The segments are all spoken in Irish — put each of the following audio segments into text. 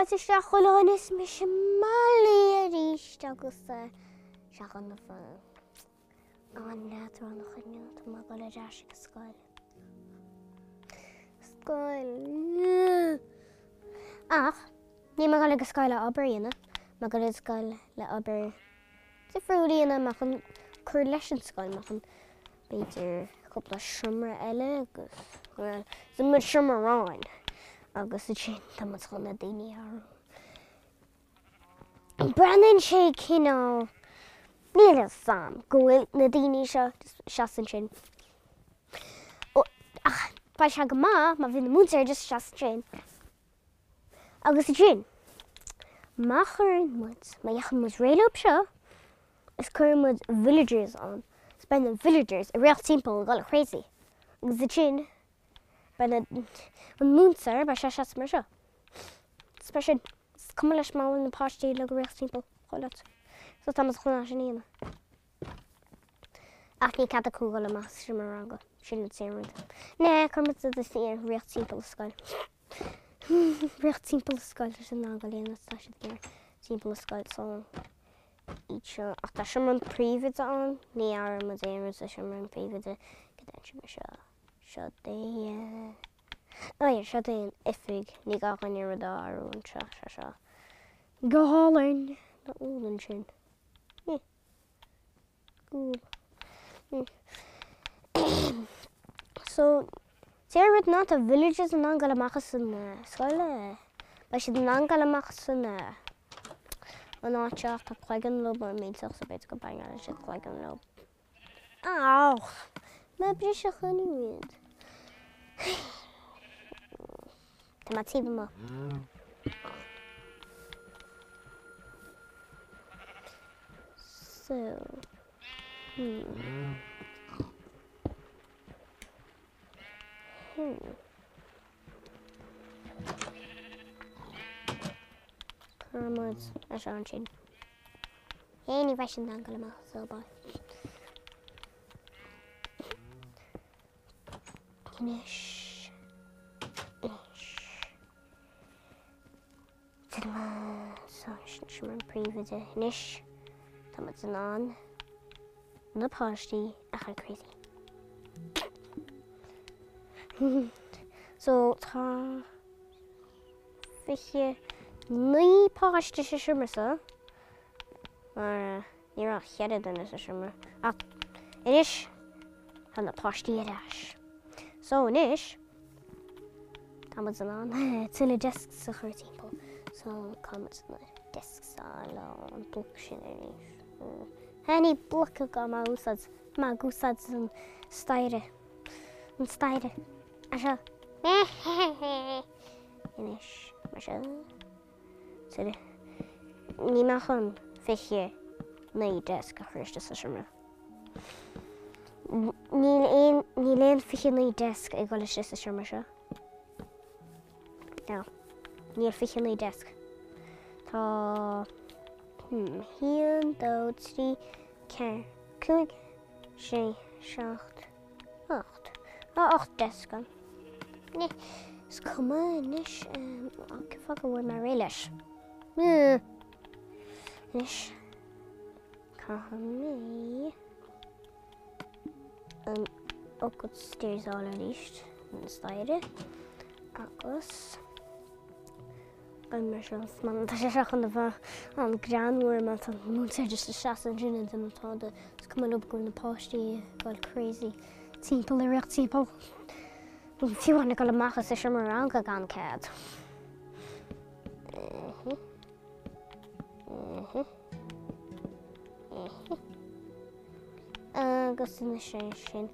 Fáilte isteach chuile dhuine is mise Molly arís agus sé chun na an-leadránach inniu, tá mé ag dul ar ais ag an scoil. Scoil. Ach níl mé ag dul ag an scoil le obair a dhéanamh, mé ag dul ag an scoil le obair difriúil a dhéanamh, mé chun cur leis an scoil, mé chun b'fhéidir cúpla seomra eile agus, bhuel, muid seomra amháin agus ansin tá muid chun na daoine a athrú. Breathnaíonn sé cineál, níl a fhios a'm go bhfuil na daoine seo just seasamh ansin. Ach beidh sé go maith má bhíonn na múinteoirí just seasamh ansin. Agus ansin, má chuireann muid, má dhéanann muid réidh leo seo, is cuireann muid villagers ann, is beidh na villagers ag rith timpeall ag dul crazy. Agus ansin, beidh na, an múinteoir, beidh sé seasamh mar seo. Is beidh sin, is cuma leis má bhfuil na páistí uilig ag rith timpeall, chomh leat. So tá muid chun é sin a dhéanamh. Ach ní cead acu dul amach as seomra ranga. Sin an t-aon rud. Ná, cuir muid iad ag rith timpeall an scoil. Rith timpeall an scoil, tá siad in ann dul aon áit atá siad ag iarraidh timpeall an scoil so iad seo. Ach tá seomra an príomhoide ann, ní athróidh muid aon rud sa seomra an príomhoide go dtí an seomra seo. Seo é. Oh yeah, seo é an oifig. Ní gá dhúinn aon rud a athrú anseo, seo seo. Go hálainn! Na úll ansin. So, deir rud ná tá villagers in ann dul amach as an scoil, beidh siad in ann dul amach as an an áit seo ach tá cloigeann leo millteach so b'fhéidir go bangálann siad cloigeann leo. Auch! Mé briseadh chun iad. Tá mé taobh amuigh. So, hmm. Hmm. Cuireann muid é seo ansin. Hé, ní bheidh sin in ann dul amach, so bye. Anois. Anois. So, sin seomra an príomhoide. Anois, tá muid in ann na páistí a chur crazy. So, tá 29 páiste sa seomra seo, mar ní raibh ach cheithre duine sa seomra. Ach anois, tá na páistí ar ais. So, anois, Tá muid in ann tuilleadh desks a chur timpeall. So caithfidh muid na desks a fháil ón bloc sin arís. Ní bloc atá mé a úsáid, tá mé ag úsáid an staighre. An staighre. Anseo. Anois, mar seo. Tuilleadh. Níl mé chun 29 desk a chur isteach sa seomra. Níl aon, níl aon 29 desk ag dul isteach sa seomra seo. No. Níl 29 desk. Tá hmm, 1, 2, 3, 4, 5, 6, 7, 8. Tá 8 desk ann. Is cuma anois, cén fáth go bhfuil mé réidh leis. Anois. Caithfidh mé an fhócad stairs a fháil arís, an staighre, agus beidh mé seo tá sé seo chun a bheith an-greannmhar má tá an múinteoir just ag seasamh ansin ag déanamh tada. Is cuma leo go bhfuil na páistí ag dul crazy timpeall ag rith timpeall. Fiú amháin ag dul amach as an seomra ranga gan cead. Agus anois é sin.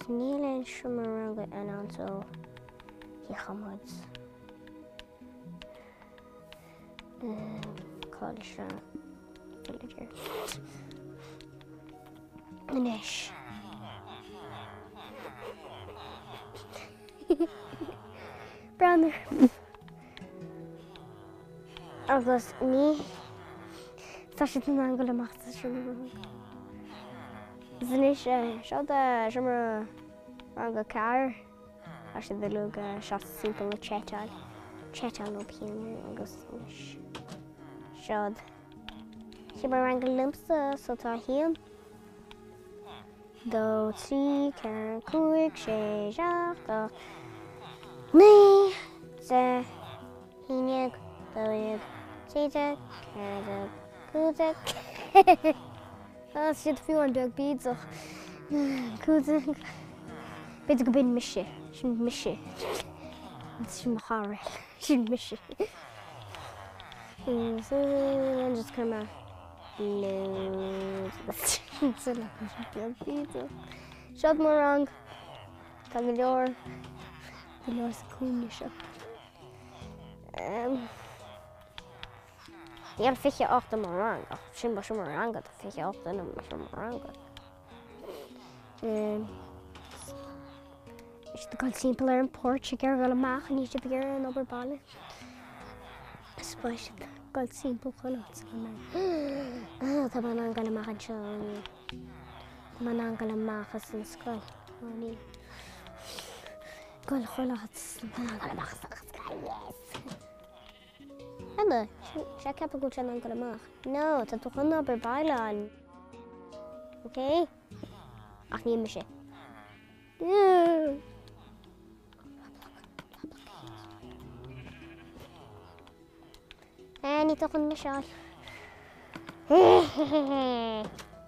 Níl aon seomra ranga eile ann so caithfidh muid. Cá bhfuil seo? Villager. Anois. Breathnaigh. Agus ní tá siad in ann dul amach as an seomra ranga. Agus anois seo do seomra ranga 4. Tá siad uilig ag seasamh timpeall ag chatáil. Chat-áil leo féin agus anois siod. Sin mo rang liomsa so tá 1, 2, 3, 4, 5, 6, 7, 8, 9, 10, 11, 12, 13, 14, 15. Tá siad fiú an beag bídeach. 15. B'fhéidir go b'in mise. Sin mise. Sin mo chara. Sin mise. Just chuir mé Seo mo rang. Tá go leor go leor sa cúinne seo. Níl 28 i mo rang ach sin mo seomra ranga, tá 28 duine i mo seomra ranga. Tá siad ag dul timpeall ar an porch ag iarraidh dul amach, níl siad ag iarraidh an obair baile. Is beidh siad ag dul timpeall chuile áit sa mbealach. Tá mé in ann dul amach anseo. Tá mé in ann dul amach as an scoil. Ó níl. Dul chuile áit. Tá mé in ann dul amach as an scoil, yes! Emma, sé ceapadh go bhfuil sé in ann dul amach. No, tá tú chun obair baile a fháil. Ok? Ach ní mise. Eh, ní tú chun mise a fháil.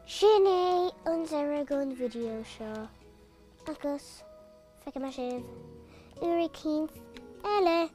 Sin é an deireadh den video seo. Agus feicfidh mé sibh uair eicínt eile.